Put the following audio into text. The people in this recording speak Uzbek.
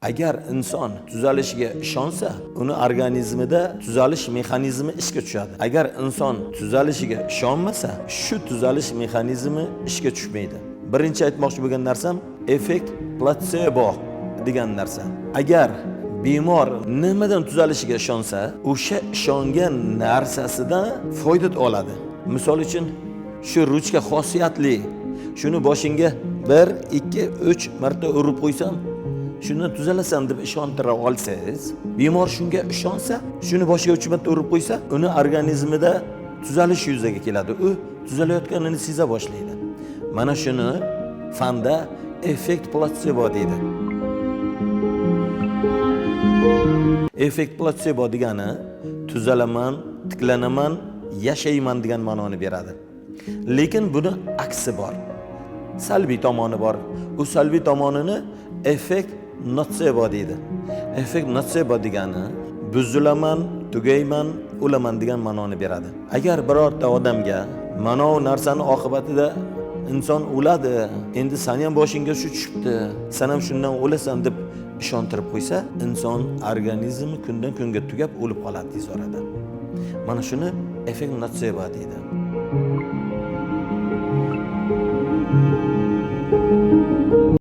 Agar inson tuzalishiga ishonsa, uni organizmida tuzalish mexanizmi ishga tushadi. Agar inson tuzalishiga ishonmasa, shu tuzalish mexanizmi ishga tushmaydi. Birinchi aytmoqchi bo'lgan narsam effekt platsebo degan narsa. Agar bemor nimadan tuzalishiga ishonsa, o'sha ishongan narsasidan foyda oladi. Misol uchun, shu ruchka xosiyatli, shuni boshingga 1, 2, 3 marta urib qo'ysam, shundan tuzalasan deb ishontira olsangiz, bemor shunga ishonsa, shuni boshiga 3 marta urib qo'ysa, uni organizmida tuzalish yuzaga keladi. U tuzalayotganini seza boshlaydi. Mana shuni fanda effekt platsebo deydi. Effekt platsebo degani tuzalaman, tiklanaman, yashayman degan ma'noni beradi. Lekin buni aksi bor. Salbiy tomoni bor. U salbiy tomonini effekt notsebo deydi. Effekt notsebo degani buzilaman, tugayman, o'laman degan ma'noni beradi. Agar birorta odamga mana bu narsani oqibatida inson o'ladi, endi seni ham boshingga shu tushibdi, sen ham shundan o'lasan deb ishontirib qo'ysa, inson organizmi kundan kunga tugab o'lib qoladi tez orada. Mana shuni effekt notsebo deydi.